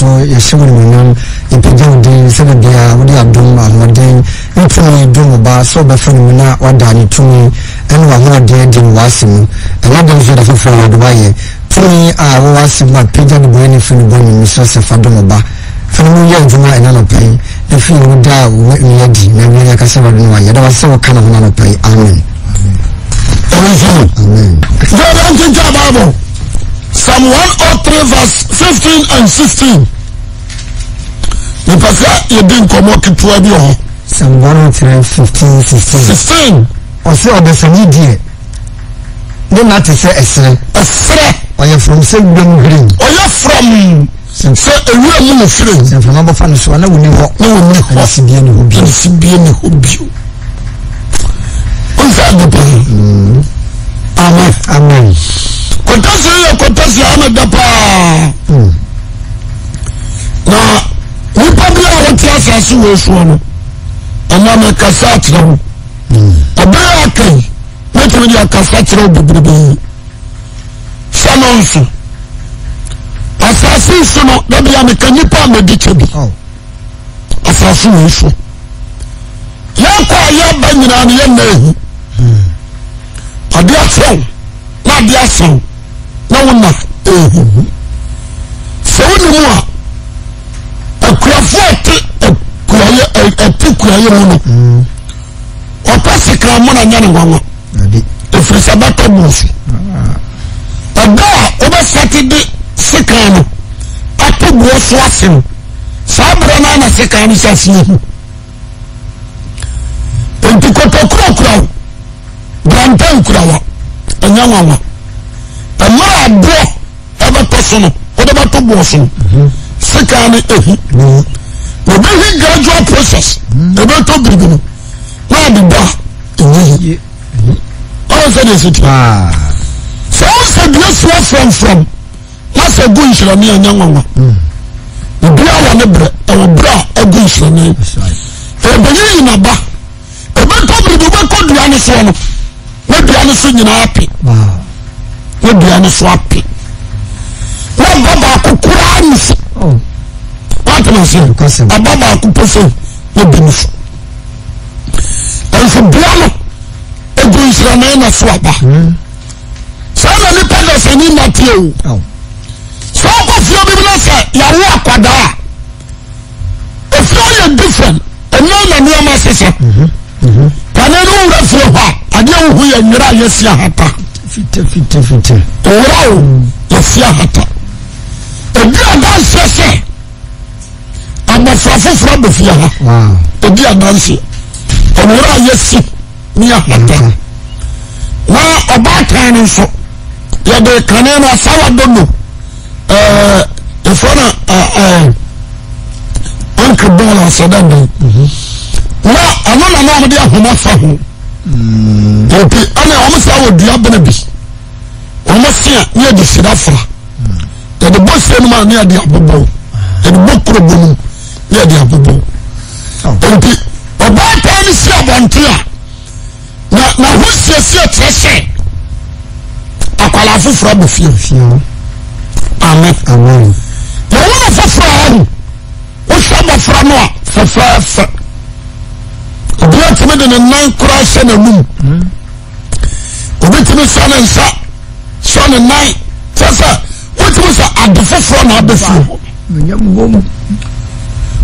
so, yɛhyɛ wo animuonyam, yɛpagya wo din sɛ da biara wode adom, ahoɔden, ne tumi dom wo Ba sɛ ɔbɛfa ne mu na wada ne tumi ne w'ahoɔden adi wɔ w'asɛm mu. Ɛnnɛ da nso da foforɔ a Awurade woayɛ. Tumi a ɛwɔ w'asɛm mu a pagya nnebɔneyɛni firi ne bɔne mu mesrɛ sɛ fa dom wo Ba. Fa ne mu yɛ adwuma ɛnnɛ anɔpa yi na firi ne mu da wo nne adi na wie no yɛka sɛ Awurade ne wayɛ. Yɛda wo ase sɛ woka ne ho no anɔpa yi. Amen. Amen. Bible. Psalm 103 verse 15 and 16. Mepɛ sɛ yɛdi nkɔmmɔ ketewa bi wɔ hɔ. Psalm 103 15 16. 16. Ɔsɛ ɔdasani deɛ ne nna te sɛ ɛserɛ. Ɛserɛ. Ɔyɛ frɔm sɛ wuram hwiren. Ɔyɛ frɔm sɛ ewura mu hwiren. Sɛ mframa bɔfa no so a na wɔnni hɔ. Na wɔnni hɔ. Na ne sibie ne hɔ bio. Na ne sibie ne hɔ bio. Ɔnsɛ ade paa. Mm. Amen. Amen. Kɔtɛsi yɛ kɔtɛsi ama da paa. Mm. Na nipa bi a wɔte asase wɔ soɔ no, ɛna mɛkasa akyerɛ wo. Mm. Ɛbɛyɛ aka yi, mɛtumi de akasa akyerɛ wo bebrebe. Sɛ no nso, asase so no, dabi a meka nipa a mɛdi kyɛ bi. Oh. Asase wɔ so. Yɛkɔ a yɛba nyinaa no yɛnna ehu. Ade akyɛw na ade asaw na wona ehu. Sɛ wonim a akuafo a ɛte akuayɛ ɛte kuayɛ mu no ɔpɛ sekan mo na nyɛ ne nwanwa. Ɛfiri sɛ bɛtɔ bɔ so. Ɛda a wobɛsate de sekan no ato boɔ so ase no saa berɛ no na sekan no hyɛ aseɛ hu. Nti kotokuro kura wo, brantan kura wa, ɛnyɛ nwanwa. Mmerɛ aboɔ ɛbɛtɔ so no, wode bɛto boɔ so no, sekan no ehu. Na ɛbɛhi gradual process, ɛbɛtɔ biribi no, na ade bɔ a, ɛnyɛ yie. Ɔwɔ sɛ deɛ ɛsi teɛ. Sɛ wo sɛ dua sua frɔmfrɔm na sɛ gu nhyerɛne a ɛnyɛ nwanwa. Obiara wɔ ne berɛ, ɛwɔ berɛ a agu nhyerɛne. Ɛbɛyiyi n'aba. Ɛbɛtɔ biribi wobɛkɔ dua no soɔ no, na dua no so nyinaa ape. Na dua no so ape. Na aba baako koraa ne so. Woatena ase? Aba baako pɛ sɛ na bi ne so. Nso dua no egu nhyerɛne na so aba. Saa na nipa dasani nna teɛ o. Sɛ ɔkɔ fie bi na sɛ yàwó akwadaa a, efie ayɛ different. Ɛnna na nneɛma sesa. Kane no wura fie hɔ a, adeɛ wohu yɛ nwera a yɛsi ahata. Nwera o, yɛsi ahata. Ebi adanseɛ sɛ abɔfra foforɔ abɔ fie ha. Ebi adanseɛ. Nwera a yɛsi. ne ahata na ɔbaatan no nso yɛde kane no asawa dono ɛɛ yɛfrɛ no ɛɛ anka bɔɔl asɛdɛndɛn na ɛno na na wɔde ahoma fa ho nti ɛna wɔn sɛ wɔ dua bene bi wɔn se a ne yɛde sida fra yɛde bɔ sie no mu a ne yɛde abobɔ yɛde bɔ kuro bɔ mu ne yɛde abobɔ nti. Ɔbaatan no si abɔnten a, na n'ahosiesie kyerɛ sɛ akwadaa foforɔ abɔ fie. Amen. Amen. Yɛwo no foforɔ a ɔho. Wohwɛ abɔfra no a fɛfɛɛfɛ. Obi atumi de ne nan koraa hyɛ n'anum. Obi tumi sɔ ne nsa, sɔ ne nan. Kyerɛ sɛ wotumi sɛ ade foforɔ na abɛ fie hɔ.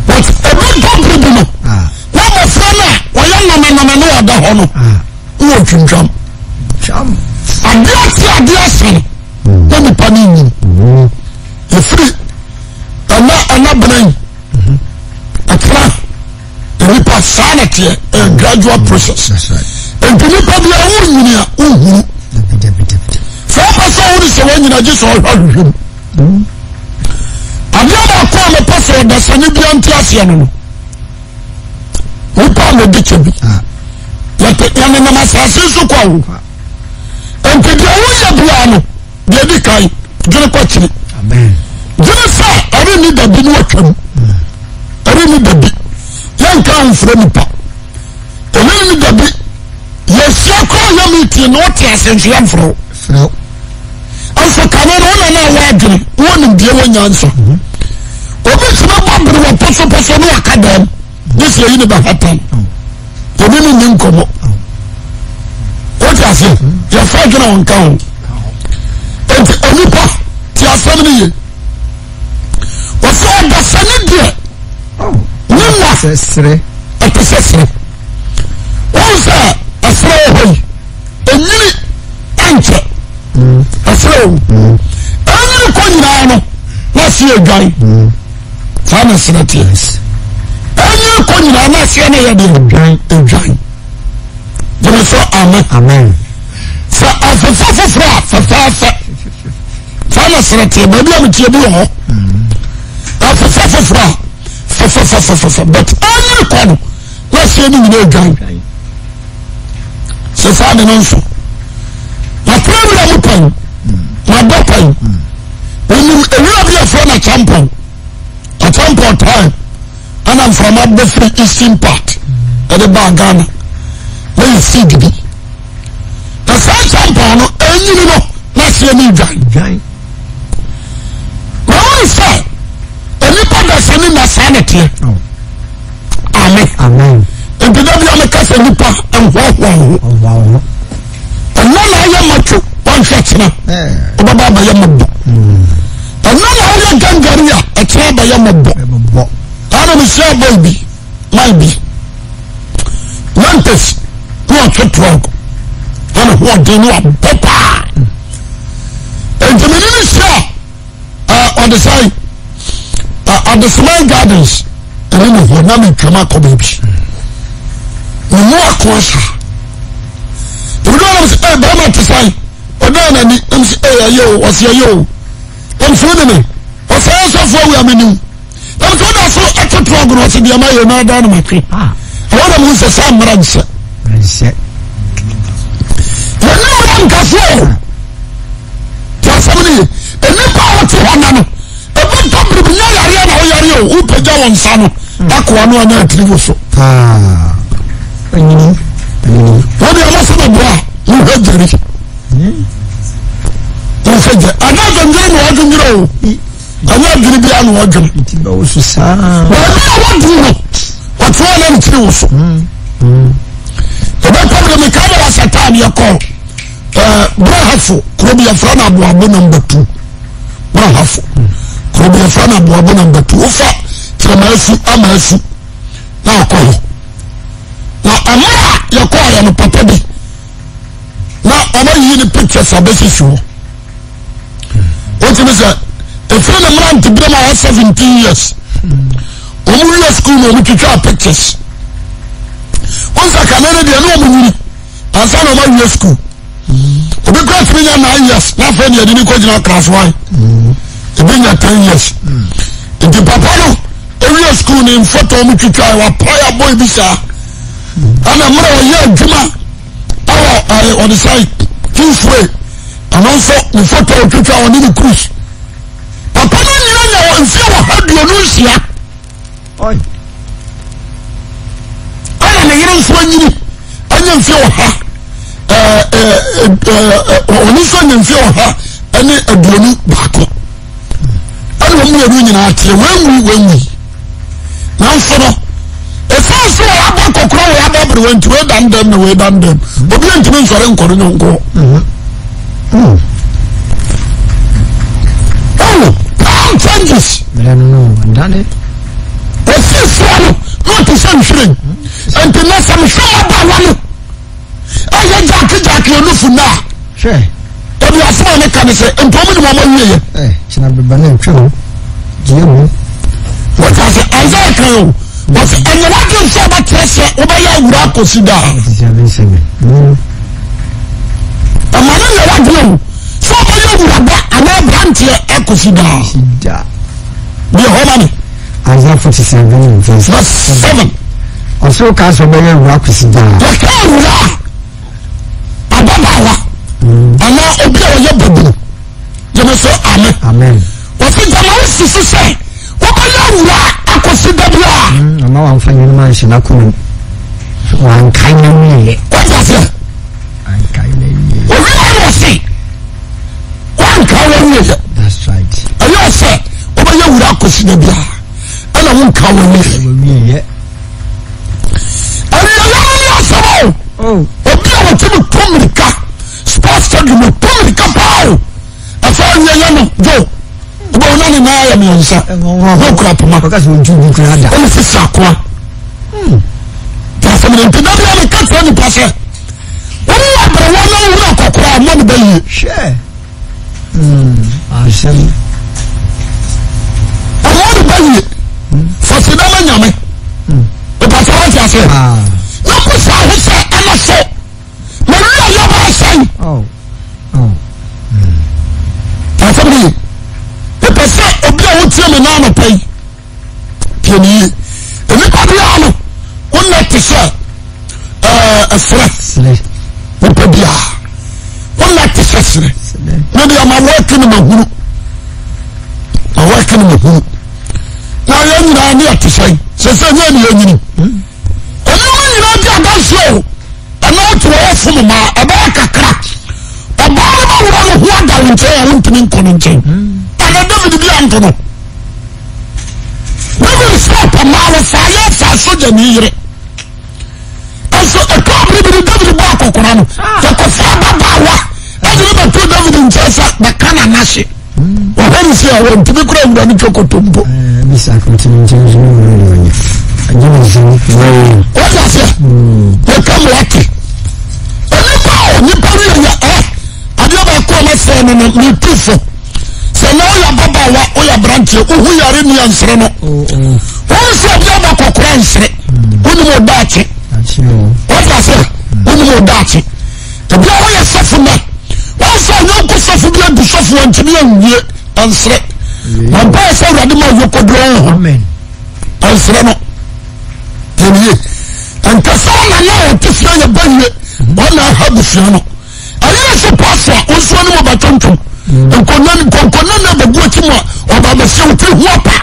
But ebi ntɔ bere bi no ah. na abɔfra no a ɔyɛ nɔnɔnɔnɔ ne ɔda hɔ no ah. na ɔtwintwam. Adeɛ ate adeɛ asa no hmm. na nipa no nyini. Hmm. Efiri ɛna ɛna bena yi hmm. ɛtena nipa saa na teɛ ɛyɛ gradual process. Nti nipa bi a wonyini a wohuru. Sɛ wopɛ sɛ wohuru sɛ woanyina gye sɛ ɔhwɛ ahwehwɛ mu. Adeɛ baako a mepɛ sɛ ɔdasani bia nte aseɛ no no nipa a mede kyɛ bi ah. yɛte yɛnenam asase so kɔ o nti deɛ woyɛ biara no deɛ di kan dwene kɔ akyiri dwene sɛ ɛrenni dabi ne watwam ɛrenni dabi yɛnka mfrɛ nipa ɛrenni dabi yɛhyia koraa yɛ meeting na wote ase nso yɛmfrɛ wo nso kane no wona na wɔ adwene wɔ nimdeɛ wɔ nyansa mhm. Posoposo ne waka dɛm. Gye sɛ yɛyi ne bɛhatan. Yɛne ne nni nkɔmmɔ. Wote aseɛ? Yɛfa adwene a ɔnka ho. Enti onipa te asɛm no ye. Wɔsɛ ɔdasani deɛ ne nna ɛte sɛ serɛ. Wɔn sɛ ɛserɛ wɔ hɔ yi, ɛnyini ɛnkyɛ. Ɛserɛ o. Ɛnyini kɔ nyinaa no, na ase adwan. Saa na ɛserɛ teɛ. Ɛnyini kɔ nyinaa na aseɛ no yɛ deɛ Adwan. Adwan. Gyeme so amen. Amen. Sɛ afefa foforɔ a fɛfɛɛfɛ. Saa na serɛ teɛ. Baabi a meteɛ bi wɔ hɔ. Afefa foforɔ a fɛfɛfɛfɛfɛ but ɛnyini kɔ no na aseɛ no nyinaa adwan. Sɛ saa de no nso. Matena wura mu pɛn. Mabɔ pɛn. Menim ewura bi a frɛ no Akyɛmpɔn. Akyɛmpɔn time ɛna mframa bɔ firi eastern part ɛde baa Ghana na yɛ seed bi. Na saa Akyɛmpɔn no ɛnyini no na aseɛ ne dwan. Na wɔn sɛ nnipa dasa ne na saa na teɛ. Amen. Nti da bi a meka sɛ nnipa nhoahoa ho. Ɛnna na ayɛ matwo wanhwɛ kyena wobɛba abɛyɛ mɔbɔ. Ɛnna na ayɛ gangari a ɛkyena abɛyɛ mɔbɔ. Ɛna mehyia boy bi man bi nantes ne ɔtwe trɔk na ne ho ɔden ne wabɔ paa. Nti mene ne hyia ɔde sɛn Adeseman Gardens ɛne ne hɔ na metwam akɔ baabi ne mu ako asa ebi dɔw nam sɛ ɛɛ bɛrima te sɛn ɔdan n'ani nam sɛ ɛɛ ɛyɛ o ɔsi ɛyɛ o nam sɛ ɔne me ɔsɛ ɛyɛ sɔfo awi ameniw nam sɛ ɔda so ɛte trɔg no ɔsɛ deɛ ma yɛ na adan no ma twe ɛwɔ na mo nsɛ sɛ mmara nhyɛ yɛne mmara nkasoɔ o. Ti asɛm no ye. Nnipa a wɔte hɔ nna no, ɛbɛtɔ biribi nyɛ yareɛ na woyare o, wopagya wɔn nsa no, akoa no anya atiri wo so. Wọ́n di ọmọ sọ́dọ̀ bọ́ a, wọ́n hwẹ́ gyeri. Wọ́n hwẹ́ gyeri. Ẹ̀dá adwendwere na ɔdwendwere o. Ɛnyɛ adwene biara na ɔdwene. Baabi a wɔduru no, wɔte hɔ na ne tiri wo so. Ɛbɛtɔ biribi meka bɛ wɔ sɛ taa deɛ kɔɔ. Brahafo kuro bi yɛfrɛ no aboabo namba tu Brahafo kuro bi yɛfrɛ no aboabo namba tu wofa kyerɛma asu ama asu na akɔ hɔ na ɔmo a yɛkɔɔ yɛ no papa bi na ɔmo ayi ne pictures abɛsisi hɔ wotumi sɛ efiri ne mmerante bere ma ɔwɔ 17 years ɔmo wie school na ɔmo twitwa pictures wɔn sɛ kane no deɛ ne ɔmo nyini ansa na ɔma wie sukuu obi kura tumi nya nine years na afei deɛ ɛde ne kɔ gyina class one ebi nya ten years nti papa no ewie sukuu ne mfoto ɔmo twitwa yɛ wapa yɛ abɔ ebi saa ɛna mmerɛ ɔyɛ adwuma ɛwɔ ɛɛ ɔde sɛ kingsway ɛno nso ne foto ɔtwitwa ɔne ne cruise papa no nyina nya wɔ mfie wɔ ha 26. Ɛna ne yere nso anyini anya mfie ɔha ɔno nso anya mfie 121 ɛna wɔn mmienu nyinaa teɛ wɔnwi wɔnwi nanso no ɛsan so wɔn abɔ akɔkora wɔn abɔ abere wɔn nti wɔn dan dɛm na wɔn dan dɛm obi ntumi nsɔre nkɔre nyɔnko. Oh, time changes. Ɔsiesie no na ɔte sɛ nhwiren. Nti na sɛ mehwɛ mmabaawa no ɛyɛ gyaake gyaake onufu no a. Hwɛ. Ebi asɛm a meka ne sɛ nti wɔn nyinaa wɔn awie yɛ. Ɛ kyena beba na ntwe ho gye mu. Wɔte ase Isaiah kan o. Wɔsi ɛnyɛ wadwen sɛ ɔbɛkyerɛ sɛ wobɛyɛ awura akɔsi daa. Ɛma no nyɛ wadwen o sɛ ɔbɛyɛ awuraba anaa aberanteɛ akɔsi daa. Deɛ hɔ ma me. Isaiah 47 verse 7. Ɔsoro kaa sɛ ɔbɛyɛ awura akɔsi daa. Yɛka awura ababaawa anaa obi a ɔyɛ babunu. Gyeme so amen. Amen. Wɔsi gyama wo sisi sɛ wobɛyɛ awura akɔsi da bi a. Ama wamfa nneɛma anhyɛ n'akoma mu. Wankae na wieɛ. Wọ́n ti ase. Wankae na wieɛ. Obi a wọ́n se wankae na wieɛ. That's right. Ɛyɛ ɔsɛ wobɛyɛ awura akɔsi da bi a. Ɛna wo nka w'awie. Ɛne yɛyɛ no ne asɛm o. Obi a wɔtumi tu mmirika sports stadium tu mmirika paa o. Ɛfɛ awieyɛ no jo wobɛwo na ne nan ayɛ mmiɛnsa na okura poma ɔne sisi akoa. Asɛm no nti da bia meka kyerɛ nipa sɛ wɔn wɔ aberewa na wowura akɔkora a mmɔ ne bɛyie. Asɛm. Ɔmo de ba yie. Fɔsi dama nyame. Ìpàtɛ wọ́n ti ase. Na mo sá ho sɛ ɛna so. Na wi a yaba asɛn. Asɛm ni. Ìpè sɛ obi a wotie mi nan anɔpa yi. Tie mi yie. Nnipa biara no, wo nna te sɛ ɛserɛ. Nipa biara, wo nna te sɛ serɛ. Me deɛ ma wɔɔke no ma hunu. Ma wɔɔke no ma hunu. Na yɛn nyinaa ne yɛte sɛn. Sɛ sɛ nyɛ ne yɛnyini. Nneɛma nyinaa di adanseɛ o. Ɛna wote wɔ fom ma ɛbɛyɛ kakra. Ɔbaa no ma wura no ho ada wo nkyɛn a wontumi nkɔ no nkyɛn. Ɛna David bi anto no. David sɛ ɔpɛ maa wɔfa yɛ fa sogyani yere. Ɛnso ɛtɔ abiri bi ni David bɔ akɔkora no. Yɛkɔfa ababaawa ɛde ne bɛto David nkyɛn sɛ bɛka n'anahye. Wɔhwɛ ne sɛ ɛwɔ ntumi kura wura ne twa kɔtɔ mpo. Wɔde aseɛ yɛka mu ate. Onipa a onipa wi yɛ ɛ adeɛ baako a mɛsɛn no no metu fo. Sɛ na woyɛ ababaawa woyɛ aberanteɛ wohu yare ni ansere no. Wɔn nso obi aba kɔkora nsere. Wonim ɔdaakye. Wɔde aseɛ wonim ɔdaakye. Ebi a woyɛ sɔfo nɛ wɔn sɛ ɔnyɔnko sɔfo bi adu sɔfo wɔn ntumi anwie nsere. Wɔn mpa yɛ sɛ awurade ma ɔyɔkɔduro ho nsere no. Yɛn yie. Nkasa na na ɔte fie yɛ bɛ yie wɔn na aha busua no. Ɛyɛ sɛ paase a wɔn nso anim ɔbɛtwentwem. Nkonnwa nkonnwa na ɛbɛgu akyi mu a ɔba abɛhyɛ wo tiri ho apa.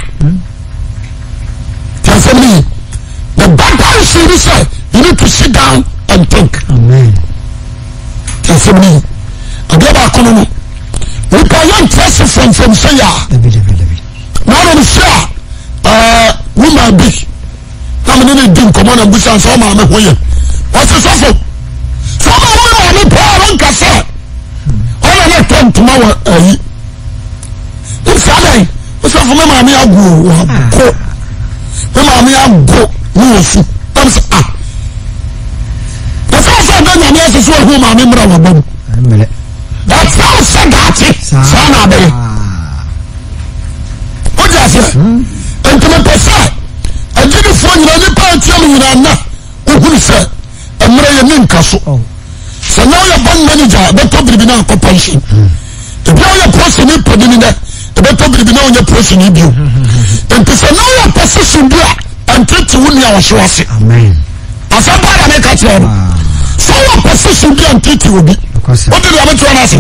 Tí a sɛ mi yi. The better issue is sɛ you need to sit down and think. Tí a sɛ mi yi. Adeɛ baako no no. Nipa yɛ nkyerɛ se fɛnfɛn sɛ yɛ a. Na ɔno sɛ a ɛɛ woman bi. Na me ne ne di nkɔmɔ na mbusa sɛ ɔmaame ho yɛ. Ɔsi sɔfo. Sɛ ɔma wo maame paa ɔnka sɛ ɔna na tɔ ntoma wɔ ayi. Nti adɛn wosɔfo me maame ago wago me maame ago ne wɔ su. Ɛm sɛ ah. Ɛsɛ sɛ ɔdɔ nyame ase so ɔhu maame mmerɛ wɔ bam. Ɛsɛ sɛ daakye saa na abɛyɛ. Wode aseɛ? Nti mepɛ sɛ agyidifoɔ nyinaa nipa atia me nyinaa na wohunu sɛ mmerɛ yɛ ne nka so. Sɛ na woyɛ bank manager a ɛbɛtɔ biribi na akɔ pension. Ebi a woyɛ prosini panini dɛ ɛbɛtɔ biribi na wonyɛ prosini bio. Nti sɛ na woyɛ position bi a ɛntete wo nua ɔhye wase. Asɛm paa na meka kyerɛ no. Sɛ woyɛ position bi a ntete obi. Wote deɛ mekyerɛ no ase.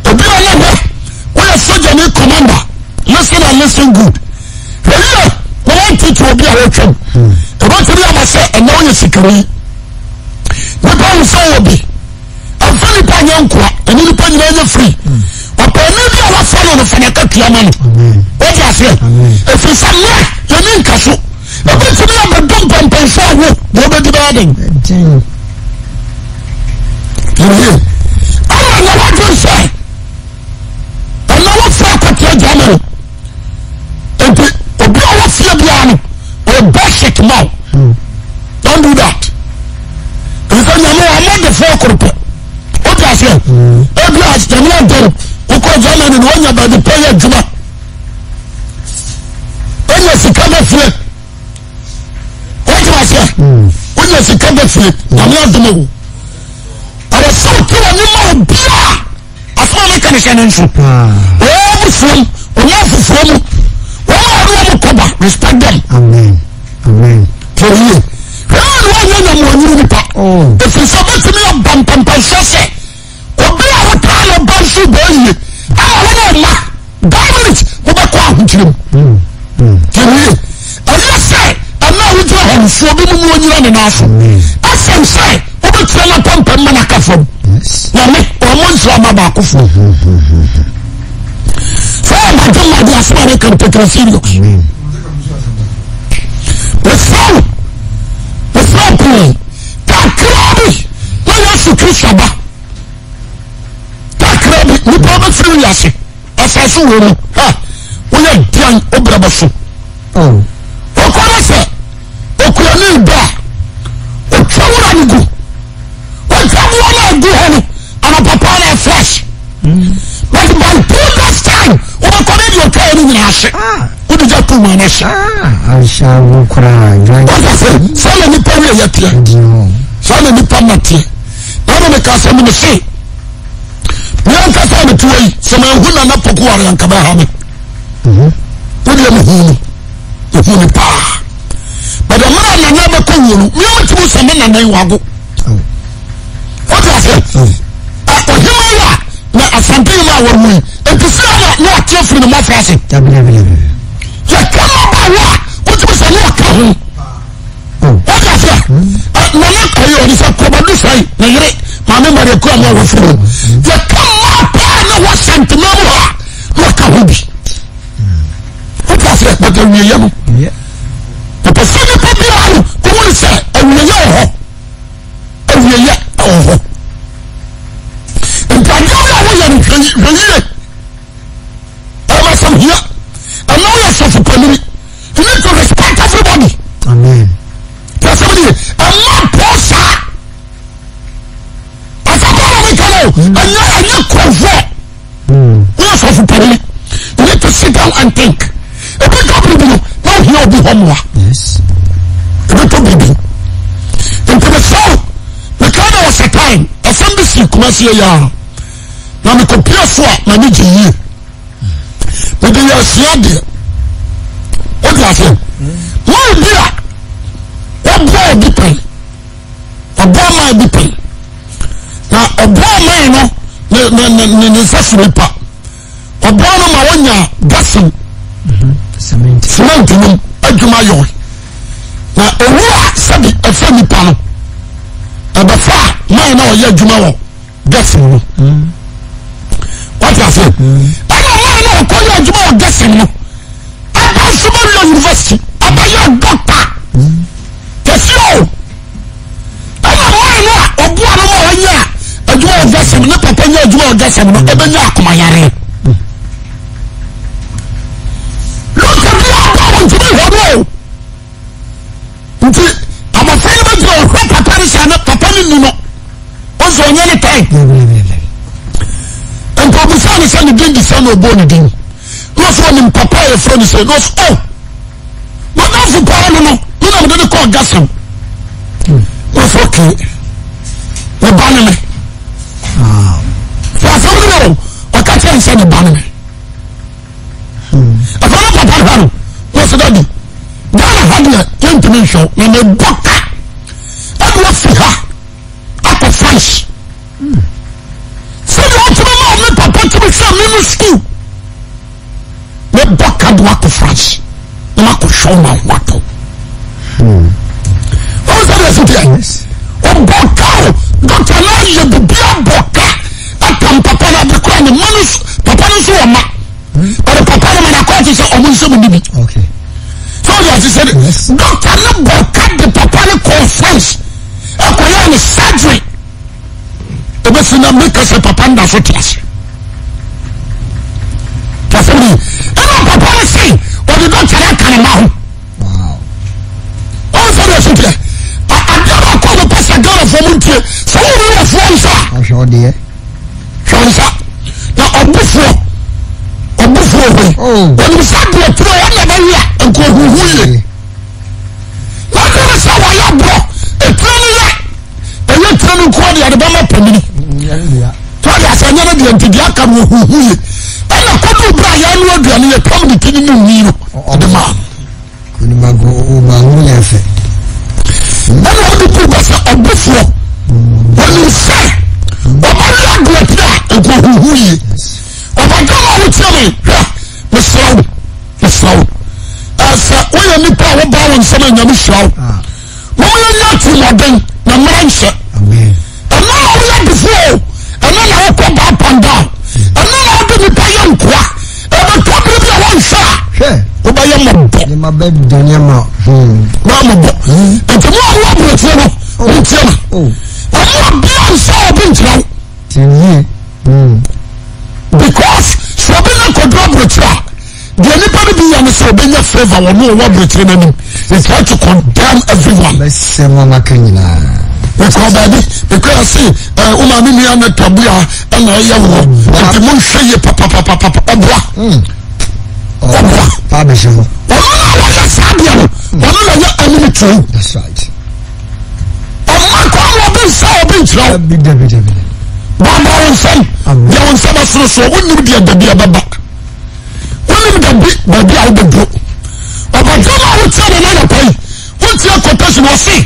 Ebi a na hwɛ woyɛ sogyani commander listen and listen good. Hwɛ yie na wɔntete obi a wɔtwam. Ɛbɛtumi aba sɛ ɛnɛ woyɛ sikani. Nipa hu sɛ wɔ bi. Ɛmfa nipa nyɛ nkoa. Ɛne nipa nyinaa nyɛ free. Ɔpɛni bi a wafa no no fa n'akatua ma no. Wɔte aseɛ. Ɛfiri sɛ mmerɛ yɛni nka so. Ɛbɛtumi abɛdɔ mpɛmpɛnso a wo deɛ wobɛdi bɛyɛ den. Yɛyie. Ɛna na wadwen sɛ ɛna wofra akɔtea Germany. Nti obi a ɔwɔ fie biara no ɔyɛ bullshit ma wo. Don't do that. Nfa nyame wa mo de fo koro pɛ. O ti aseɛ. Ebi a nyame adom wokɔ Germany na wanya baabi pɛ yɛ adwuma. Wonya sika bɛ fie. O ti aseɛ. Wonya sika bɛ fie. Nyame adom o. Ɔwɔ sɛ ɔte wɔ ne ma obiara. Asɛm a meka ne hyɛ ne nso. Wɔn abusuam, wɔn afufuo mu, wɔn a wɔne wɔn kɔba, respect them. Amen. Amen. Tẹ̀lé. Hwɛ na wɔnyɛ nyamuanyini nipa. Efiri sɛ ɔbɛtumi aba mpampansoɔ sɛ obi a wotaa no ba nso bɛɛ yie ama wɔn a ɔma that minute wobɛkɔ ahokyere mu. Tẹ̀lé. Ɛyɛ sɛ ɛna a wogyina hɔ no so obi mu mu onyina ne nan so. Ɛsɛn sɛ wobɛtua no apampam ma no aka fam. Nyame ɔmo nhyira ma baakofoɔ. Sɛ ɔbɛgye ma de asɛm a meka no take it serious. Asase wɔ mu ha woyɛ deɛn wobrɛ bɛ so. Ɔkɔ ne sɛ okuani ba a ɔtwa wura no gu ɔtwa boɔ no agu hɔ no anɔpapa na fresh but by 2 days time wobɛkɔ ne deɛ ɔtwa yɛ no nyinaa ahye wode gya to mu ano ahye. Wọ́n sɛ saa na nipa wie yɛ teɛ saa na nipa na teɛ na ɔno ne ka sɛ mene se me ankasa a mete hɔ yi sɛ manhu nana poku ware anka bɛha me wodeɛ mehu no mehu no paa but mmerɛ a nana bɛkɔ wuo no mea metumi sɛ me nana yi wago wote aseɛ ɔhema yi a na asante yi ma a wawu yi nti sɛ na na ɔte afiri ne mmɔfra ase yɛka ma ba wo a wotumi sɛ ne ɔka ho wọ́n ase nana ɛyɛ ɔde sɛ kɔbɔdu sɛn ne yere maame maria kura mu a wɔfiri mu yɛ ka mmaa paa na wɔ santema mu hɔ a na wɔka ho bi wọ́n ase bàtà awieɛ no pàpà sɛ nipa biara no wɔn sɛ awieɛ wɔ hɔ awieɛ wɔ hɔ nti adeɛ bi a wɔyɛ no hwɛ yie. Ɛma sɛm hia. Ɛna woyɛ sɔfo panini. You need to respect everybody. Amen. Tí a sẹ́mi ni ɛma pọ̀ saa. Asọ́kọ̀ ọ̀rọ̀ mi kan o. Ẹ̀yẹ ẹ̀yẹ kọ̀ọ̀fọ̀. Woyɛ sɔfo panini. You need to sit down and think. Ebi tɔ biribi no na ohia obi hɔ mmoa. Ebi tɔ biribi. Nti mi sɔrɔ mi kan na wɔ sɛ time ɛsɛm bi si kumasi yɛ yaa. Na mekɔpia so a m'ani gye yie mede yɛ asua deɛ wode aseɛ man bi a wɔboa obi pɛn ɔboa man bi pɛn na ɔboa man no ne ne ne ne ne nsa so nipa ɔboa no ma wɔnya gasin cement nom adwuma yɔe na owu a sɛbi ɛfɛ nipa no ɛbɛfa man na ɔyɛ adwuma wɔ gɛsin no wate ase ɛna ɔmaa no ɔkɔ yɛ adwuma wɔ gɛsin no aba nso bɛ wia university aba yɛ dɔkta kɛse o ɛna ɔmaa no a ɔboa no ma ɔnyɛ adwuma wɔ gɛsin ne papa nyɛ adwuma wɔ gɛsin no ɛbɛnya akoma yare dɔkta bi aba wɔn ntumi hɔ no o. Nti abɔfra no bɛgyina ɔhwɛ papa no saa na papa no ni no ɔsɛ ɔnyɛ ne tan nti ɔbusaa no sɛ ne din de sɛ na ɔbɔɔ ne din na ɔsɛ ɔnim papa a yɛfrɛ no sɛ na ɔsɛ o madamfo paa no no me na mede ne kɔɔ gasam na ɔsɛ ɔke ne ba ne me sɛ asɛm no yɛ o ɔka kyerɛ ne sɛ ne ba ne me Ɛfɛ no papa hwɛ no na ɔsɛ dadi Ghana ha deɛ yɛntumi nhwɛ wo na mebɔ ka ɛde afi ha akɔ France sɛdeɛ ɔtumi ma me papa tumi hwɛ me no sukuu mebɔ ka de wakɔ France na makɔhwɛ wo ma ho atɔ ɔn sɛ deɛ ɛsi teɛ ɔbɔ ka o dɔkta no ayɛ biribi abɔ ka atam papa no ade kora ne ma no papa no nso wɔ ma ɔde papa no ma no akɔ te sɛ ɔmo nsɛm ni bi sɛ ɔde ase sɛ dɔkta no bɔ ka de papa no kɔɔ France ɛkɔyɛ ne surgery ɛbɛsi na meka sɛ papa no da so te ase tasɛm ni ɛna papa no se ɔde dɔkta no aka ne ma ho ɔn sɛ deɛ so teɛ adeɛ baako a mepɛ sɛ Ghanafoɔ mu ntie sɛ wo ne wɔfoɔ nsa ahwɛ ɔdeɛ hwɛ nsa na ɔbofoɔ ɔbofoɔ hɔ yi ɔnim sɛ deɛ turo ɔna bɛwe a nka ɔhuhu yie na adwene sɛ wɔyɛ borɔ ɛturo no yɛ ɛyɛ turo no nkoa deɛ de bɛma panyini tó ɔde asɛ nyɛ no deɛ nti deɛ aka no ɔhuhu yie ɛna kɔdu berɛ a yɛano aduane yɛtwam ne ti no mu nwi no ɔde maa no Konimago ɔma ho yɛ fɛ. Ɛna ɔde kuru bɛ sɛ ɔbofoɔ wɔnim sɛ ɔbɛyɛ adeɛ pɛ a nkohuhu yie ɔbɛda ma wotia me hwɛ mesrɛ wo mesrɛ wo ɛsɛ woyɛ nipa a wobaa wo nsɛm a nyame hyira wo Mom yɛnyɛ atirimuɔden na mmara nhyɛ. Ɛno na woyɛ defoɔ o, ɛno na wokɔ ba up and down, ɛno na wode nipa yɛ nkoa. Ɛbɛtɔ bere bi a wɔnhwɛ a wobɛyɛ mmɔbɔ. Nneɛma bɛdane ama. Wɔyɛ mmɔbɔ. Nti mo a mowɔ aburokyire no, montie me. Ɛmo obia nsa obi nkyerɛ wo. Tie yie. Because sɛ obi ne kɔduro. Deɛ nipa no bi yɛ ne sɛ ɔbɛnya favour wɔ no ɔwɔ aburokyire no anim. He try to condemn everyone. Bɛsɛ mu amaka nyinaa. Mekɔ baabi mekɔ ase ɛ wo maame nua ne tabua ɛna ɛyɛ wɔ nti mo nhwɛ yie papapapapa ɔboa. Ɔboa. Paa bɛhyɛ hɔ. Ɔno na wɔyɛ saa deɛ no ɔno na yɛ enemy to you. That's right. Ɔma kwan wɔ bi nsa obi nkyerɛ wo. Dabi dabi dabi. Bɔbɔ wo nsam deɛ wo nsam asoro soɔ wonim deɛ dabi ɛbɛba. Wonim dabi baabi a wobɛduro. Ɔbɔdwe no a wotia no n'anɔpa yi wotie quotation ɔse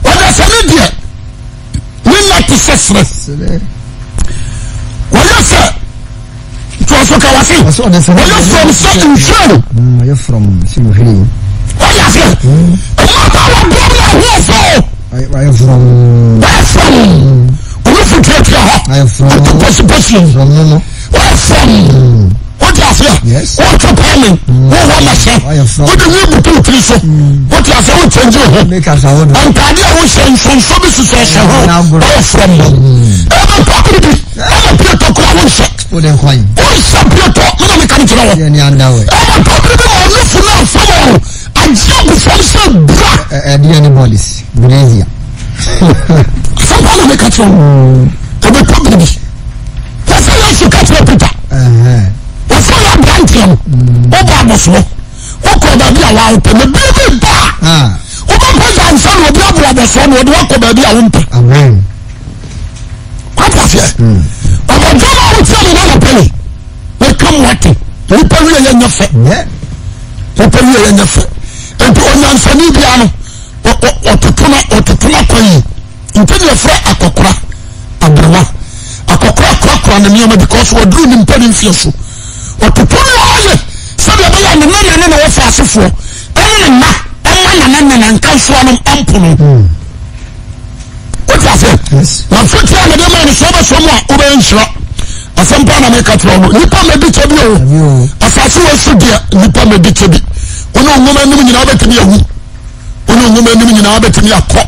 ɔdasani deɛ ne nna te sɛ serɛ wɔyɛ sɛ toaso ka wase wɔyɛ from sɛ nhwiren wɔyɛ from sɛ nhwiren wɔyɛ aseɛ mmabaawa bɔm na ahoɔfɛ o wɔyɛ from wɔyɛ from wɔn fi tuatua hɔ ati pɔsipɔsi wɔyɛ from wote aseɛ wotwe paame wowɔ mɛhyɛ wode wi butu tiri so wote aseɛ wokyɛngye ho ntaade a wohyɛ nsonso bi sisɛ hyɛ ho wɔyɛ from ɛbɛ pɔpere bi ɛna pietɔ kora wonhyɛ wonhyɛ pietɔ mena meka no kyerɛ wɔ ɛbɛ pɔpere bi ma ɔnofo no afam ɔ agye agu fam sɛ bura ɛdeɛ ne bɔlis Bolivia asɛmpa na meka kyerɛ wo ɛbɛ pɔpere bi Wɔsɛ Yesu ka kyerɛ Peter. Wɔsɛ ɔyɛ aberanteɛ no. Wobɔ abɔsoɔ. Wokɔ baabi a wawopɛ. Na bere bi ba a, wobɛpɛ gya nsa na obi abɔ abɔsoɔ na ɔde wakɔ baabi a wompɛ. Wate aseɛ? Ɔbɔdwa no a wotia ne nanɔpɛ yi, meka mo ate. Nipa wie yɛ nyɛ fɛ. Nipa wie yɛ nyɛ fɛ. Nti onyansani bia no, ɔtoto na ɔtoto na kwan yi. Nti na yɛfrɛ akɔkora aberewa. Akɔkora korakora ne nneɛma because waduru ne mpɛ ne mfeɛ so. Ɔtoto ne ɔyɛ sɛdeɛ ɛbɛyɛ ne nana ne ne wɔfa asefoɔ ɛne ne mma ɔma nana nana nkansoa no mpo no. Hmm. Wote aseɛ? Na mfotuo a mede ma no sɛ wobɛsɔ mu a wobɛyɛ nhyira. Asɛm paa na meka kyerɛ wo no. Nnipa mmɛdi kyɛ bi o. Asase wɔ so deɛ nnipa mmɛdi kyɛ bi. Wo ne nwoma anim nyinaa wobɛtumi awu. Wo ne nwoma anim nyinaa bɛtumi akɔ.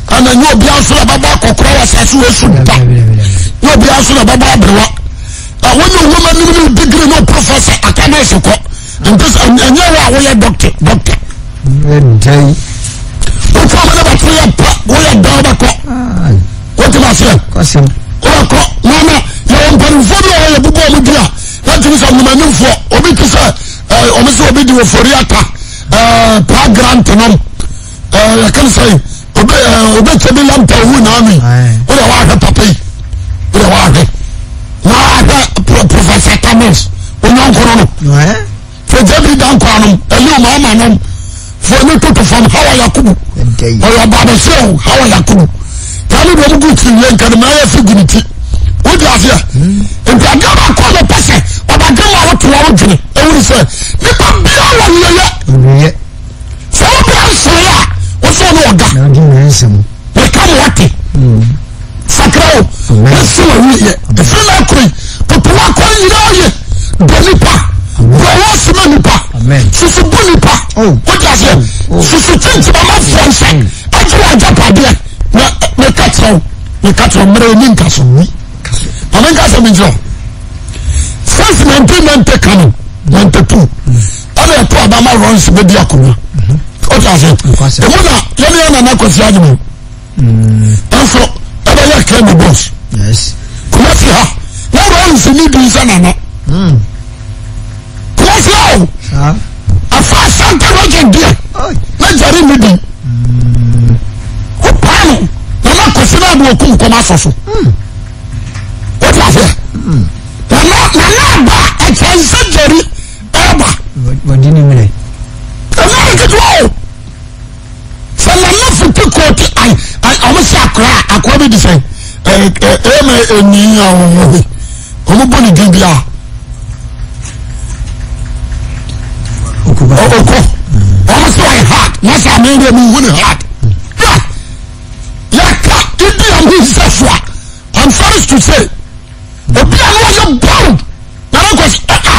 Ɛna nyɛ obiara nso na bɛbɔ akɔkora wɔ asase wɔ so da. Nyɛ obiara nso na bɛbɔ aberewa. Wo ne nwoma anim ne degree ne professor academics kɔ. Nti sɛ ɛnyɛ wo a woyɛ doctor doctor. Ɛdɛn. Wotwa wo ne bɛto yɛ pɛ woyɛ dɛn wobɛkɔ. Wote aseɛ. Wobɛkɔ na na yɛwɔ mpanimfoɔ bi a wɔyɛ bubɔ ɔmo di a yɛtumi sɛ nwomanimfoɔ obi te sɛ ɛɛ ɔmo sɛ obi di ofori ata. ɛɛ paa grant nom ɛɛ yɛka ne sɛ obe ɛɛ obe kyɛ bi lampa owu naanu yi o de wahwɛ papa yi o de wahwɛ wahwɛ professor Thomas onyankoro no fɛgya bi dan kwan nom ɛyi o maama nom fo ne toto fam hawa yakubu ɔyɛ ɔbaabɛsɛ o hawa yakubu taani de ɔmo gu tiri wie nka ne maa yɛ fi gu ne ti o di aseɛ nti adeɛ baako a mepɛ sɛ ɔbɛdwe ma wote wa wodwene ɛwuri sɛ nipa bia wɔ wieyɛ sɛ wobra nsoe a wosɛ ne ɔga meka mo wate sakra o wose wɔ wieyɛ ɛfiri no akoi toto wakɔ nyinaa ye dɔ nipa dɔ wɔ soma nipa susu bu nipa wode aseɛ susu kyinkyim amafoɔ nsa agye wɔ agyapadeɛ na meka kyerɛ wo meka kyerɛ mmerɛ ɛni nka so maame nka sɛ menkyerɛ since 1990 coming 92 ɛna ɛto aba ma rons bɛdi akonnwa ɔte ase ɛmu na yɛne yɛ nana kwasi agyema nso ɛbɛyɛ kɛmi bɔs kumasi ha na rons ni di sɛ nana kumasi ha o afa asante region deɛ na gyare ni di wopaa no nana kwasi na ade okum kɔm asɔ so wote aseɛ nana nana aba ɛkyɛ nsɛ gyari ɛba wɔde ne mmerɛ ɛnyɛ ne ketewa o sɛ nana fiti kootu ai ai ɔmo sɛ akora akora bi di sɛ ɛɛ ɛɛ ɛni ɔmo ɔmo bɔ ne din bi a oko ɔmo sɛ ɔyɛ hard na sɛ ame deɛ mo hu ne hard yɛ yɛka idi amin sɛ so a i'm sorry to say obi a na ɔyɛ bold na ne kɔ sɛ ɛka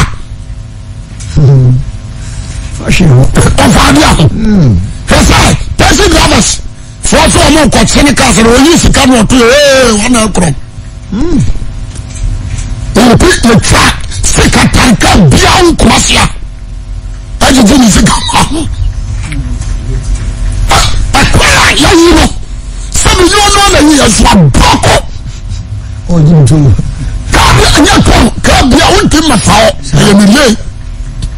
ɔfa adi aho hwɛ sɛ taxi drivers foɔ sɛ ɔmo kɔkye ne kaa sɛ na ɔyi sika na ɔto yɛ ee wɔn na ɛkorɔ nti yɛtwa. Sika tanka biara wo Kumasi a agyegye ne sika ma ho. Ɛkwan a yɛyi no sɛ meyɛ ɔno na yi yɛ so abrɔkɔ. Kaa bi ɛnyɛ tɔn kaa bi a wonti mmafa hɔ ɛyɛ ne lane.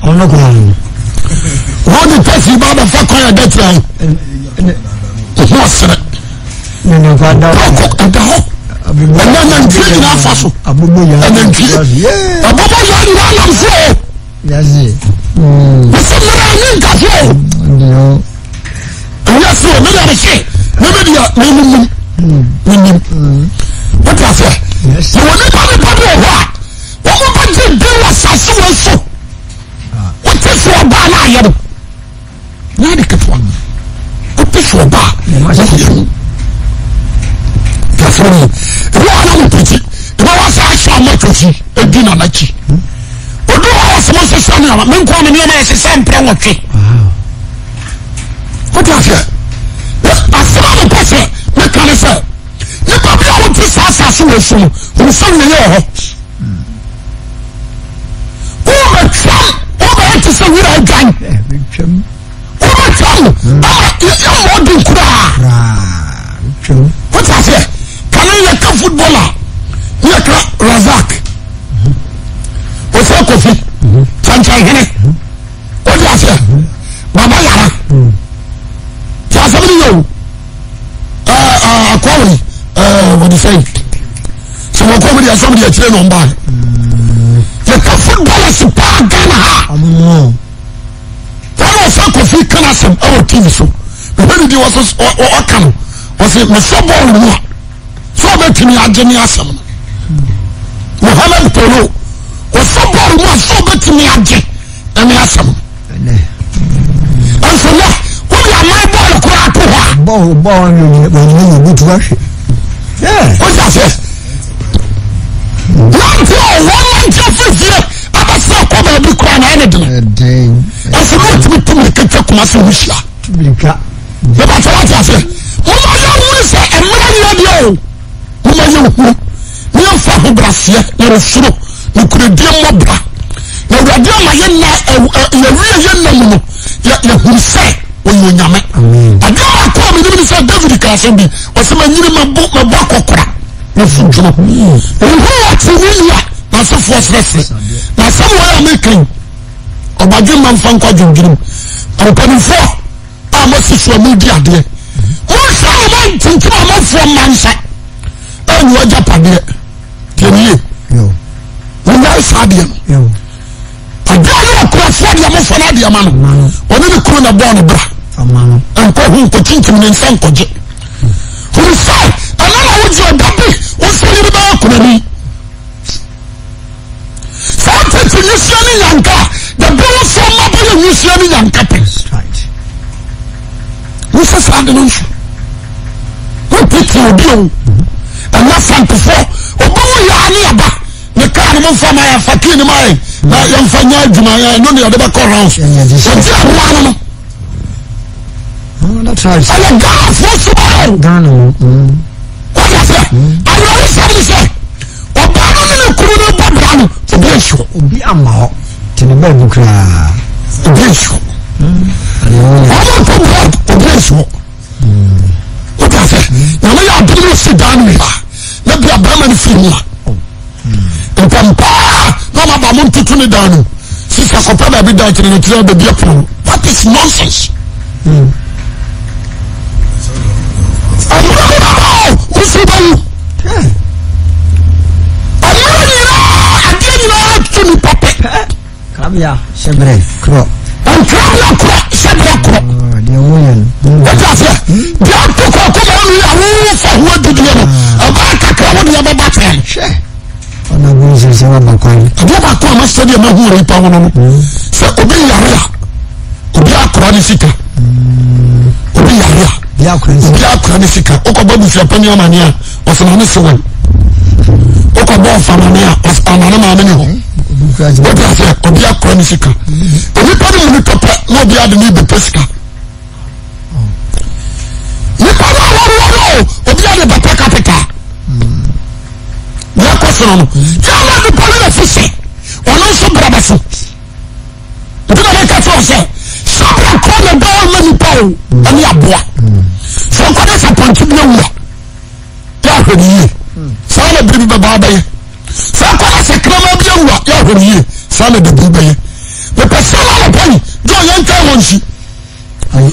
Ɔno kwan no. Wɔn de taxi ba abɛfa kwan a ɛda tia yi. Ɔho ɔsere. Brɔkɔ ɛda hɔ. Ɛnna nantwie nyinaa fa so. Ɛnantwie. Ɛbɔbɔ yɛ nyinaa nam so o. Mesɛ mmerɛ ne nkafo o. Ɛnyɛ so o. Mede mese meme deɛ menim menim. Wote aseɛ? Yɛwɔ nipa nipa bi wɔ hɔ a wɔn bɛgye din wɔ asase wɔ so. Wote so ɔbaa no ayɛ no. Nyɛ ade ketewa. Wote so ɔba a, na yɛ mu. Kɛfɛ mu. Ebi wɔ na mo pirikyi. Ebi wɔ sɛ ahyɛ ɔmo atwasi edi na n'akyi. Obi wɔ hɔ sɛ mo sesa nneɛma. Me nko ama nneɛma yɛ sesa mpere nwɔtwe. Wote aseɛ? Asɛm a mepɛ sɛ meka ne sɛ nipa bi a wote saa asase wɔ so no, wɔn sɛ wieɛ wɔ hɔ. Wobɛtwam, wobɛyɛ te sɛ wura adwan. Wobɛtwam ama yɛmmɔ den koraa. Wote aseɛ? Kane yɛka football a, ne yɛka Razak, Osei Kofi, Kyɛnkyɛnhene. Wote aseɛ? Baba Yara. Te asɛm no yɛ o. Akɔwe wɔde sɛ sɛ wɔkɔ mu deɛ sɔm deɛ akyire na ɔmbae yɛka footballers paa Ghana ha wɔne ɔsɛ Kofi ka no asɛm ɛwɔ tv so mehwɛ ne di ɔka no ɔse mesɔ bɔɔl mu a sɛ ɔbɛtumi agye ne asɛm no Mohamed Polo ɔsɔ bɔɔl mu a sɛ ɔbɛtumi agye ɛne asɛm no nso nɛ wode aman bɔɔl koraa to hɔ a bɔɔl bɔɔl no wɔnyɛ yɛ butu ahwɛ wọ́n ase nante a wọ́n nante afiri abɛsɛ kɔ baabi koraa na ɛne dene ɛnso ne ɔtumi tu mirika twa kuma se ho hyia bɛbɛkyɛ wate aseɛ moma yɛhunu sɛ mmerɛ nyɛ deɛ o Momma yɛnhunu na yɛmfa ahobrɛaseɛ na osuro nokorɛdie mmɔ bra na Awurade ama yɛ nna yɛwie yɛ nna mu no yɛhunu sɛ ɔyɛ Onyame. Adeɛ baako a menim ne sɛ David ka asɛm bi ɔsɛ manyini mabɔ mabɔ akɔkora mafu dwono mehu ɔteneneeni a n'asefoɔ srɛsrɛ na asɛm wɔ a meka yi ɔbadwemma mfa nkɔ adwendwenem mpanimfoɔ a moasi so a modi adeɛ monhwɛ a ma ntintim amanfoɔ mma nsa ɛnyɛ agyapadeɛ tiɛnie monyae saa adeɛ no adeɛ a yɛ ɔkurafoɔ deɛ mofa no adeɛ ma no ɔne ne kunu na bɔɔ no bra nkɔ ho nkɔkyinkyim ne nsa nkɔgye hunu sɛ ɛno na wogye ɔda bi wo nso yere bɛyɛ kunani Saa tete nwusie ne nyanka a the bill so mma bɛyɛ nwusie ne nyanka pɛ. Wosɛ saa de no nso. Wotete obi o. Ɛnyɛ santefoɔ. Obi wo yɛ ane aba. Ne kaa no momfa ma yɛmfa kii no ma yɛn. Na yɛmfa nyɛ adwuma yɛn ɛno ne yɛde bɛkɔ rounds. Wɔgye aboa no no. Ɛyɛ Ghanafoɔ suban o. Ghana o. Wọ́n yà sẹ́, awurade sẹ́mi sẹ́, ọbaa no ne ne kunu no bɔ bra no, obi nsi hɔ. Obi ama hɔ, te ne baabi koraa. Obi nsi hɔ. Wɔn to bɔ obi nsi hɔ. Wọ́n yà sẹ́, nyame yɛ adum no si dan no wia, na bi abirama no firi mu a. Ntɛm paa na ɔma ba mo ntutu ne dan no sisa kɔpɛ baabi dan kyerɛ ne kyerɛ baabi apono no that is nonsense. Ɔmmerɛ bi bɛba o wosu bɛwu ɔmmerɛ nyinaa adeɛ nyinaa to nipa pɛ. Nkrabea hyɛbrɛ korɔ. Nkrabea korɔ hyɛbrɛ korɔ. Deɛ wɔyɛ no. Wọ́n ti aseɛ. Deɛ ato kɔ kɔ ma ɔnu yɛ awowo fa ho adidiɛ no. Ɛbaa kakra wọ́n deɛ bɛba tɛn. Hwɛ. Ɔna bu nsɛ sɛ waba kwan. Adeɛ baako a ma sɛ deɛ ma hu wɔ nipa ho no no. Sɛ obi yare a obi akora ne sika. Obi yare a obi akora ne sika. Wokɔ bɔ abusua panyin amaneɛ a. Ɔsɛ maame se wɔn. Wokɔ bɔ ɔfa maame a ɔsɛ amane maame ne hɔ. Wọ́n ase obi akora ne sika. Onipa no mu nipa pɛ na obi ade ne bɛpɛ sika. Nipa no a wɔwɔ no obi ade bɛpɛ capital. Deɛ ɛkɔ so no no. Yàrá nipa no na fi sɛ ɔno nso. kyerɛ sɛ sabra kɔ na ɛda hɔ ma nipa o ɛne aboa. Sɛ ɔkɔde sɛ pɔnkye bi awu a yɛahwɛ ne yie. Saa na biribi bɛba abɛyɛ. Sɛ ɔkɔde sɛ kraman bi awu a yɛahwɛ ne yie. Saa na biribi bɛyɛ. Mepɛ sɛ na anɔpa yi gye ɔyɛ ntwɛn wɔn nsi.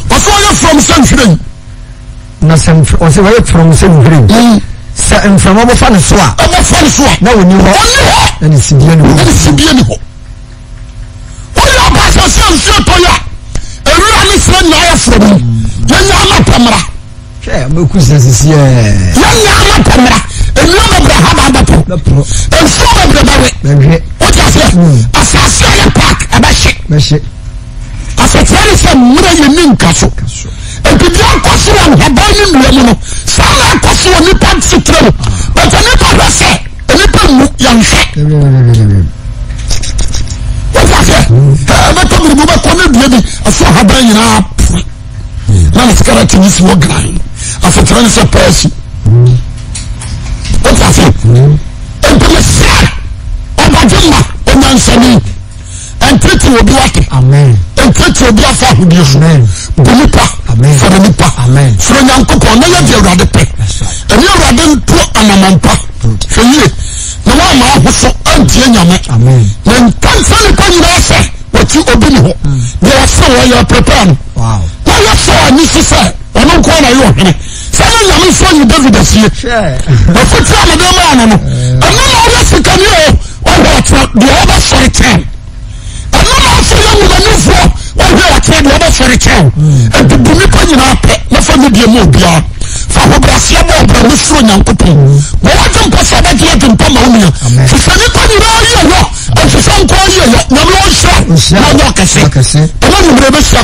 Ɔsɛ ɔyɛ from sɛ nhwiren. Na sɛ ɔsɛ ɔyɛ from sɛ nhwiren. Sɛ mframa bɔfa ne so a. Ɛbɔfa ne so a. Na ɔni hɔ. Ɔni hɔ. Na ne sibie ni hɔ. Na ne sibie ni hɔ. Woyɛ ɔba sɛ sɛ nsuo tɔ yɛ a, ewura ne srɛ nyinaa yɛ from mu. Yɛnyɛ ama pɛ mmra. Hwɛ mɛku sɛ sisi ɛ. Yɛnyɛ ama pɛ mmra. Nnua bebree ha ba bɛpo. Nsuo bebree bɛwe. Bɛwe. Wote aseɛ? Asase a yɛ park ɛbɛhye. Bɛhye. Asekyerɛ ne sɛ mmerɛ yɛ ni nka so. Nti deɛ ɛkɔ so wɔ nhaban ne nnua mu no, saa na ɛkɔ so wɔ nipa nsetena mu. But nipa hwɛ sɛ nipa nwu yɛnhwɛ. Wote aseɛ? Ɛbɛtɔ biribi wobɛkɔ ne dua bi ɛso ahaban nyinaa pere. Na ne sikarɛte ne si hɔ gran. Asekyerɛ ne sɛ pɛɛsi. Wote aseɛ? Nti mesrɛ ɔbadwemma onyansani. Ɛntete obi wate. Ɛntete obi afa ahodie so. Bu nipa. Fɛrɛ nipa. Fɛrɛ Nyankopɔn na yɛ deɛ Awurade pɛ. Ɛne Awurade nto anamɔmpa. Hwɛ yie. Na woama ahoso antie Nyame. Na nkansa nipa nyinaa sɛ wɔte obi ni hɔ. Deɛ wɔsɛ wɔyɛ prepare no. Wɔyɛ sɛ ani so sɛ ɔno nko na yɛ ɔhene. Sɛ ne Nyame nso ayi David asie. Afotu a mede maa no no. Ɛno na ɔyɛ sikani o. Ɔhwɛ ɔkyerɛ deɛ ɔbɛsɔre kyɛn. Ɛno na ɔsɛ yɛ nwomanifoɔ ɔhwɛ ɔkyerɛ deɛ ɔbɛsɔre kyɛn. Ɛdi bu nipa nyinaa pɛ na fa nidie ma obiara. Fa ahobrɛaseɛ bɔ ɔbrɛ ne suro Nyankopɔn. Bɔ w'adwempɔ sɛ ɔbɛgye adwempɔ ma wo nua. Hwehwɛ nipa nyinaa yie yɔ. Nhwehwɛ nkoa yie yɔ. Nyame ɔnhyira na ɔnyɛ ɔkɛse. Ɛna nwummerɛ bɛhyia.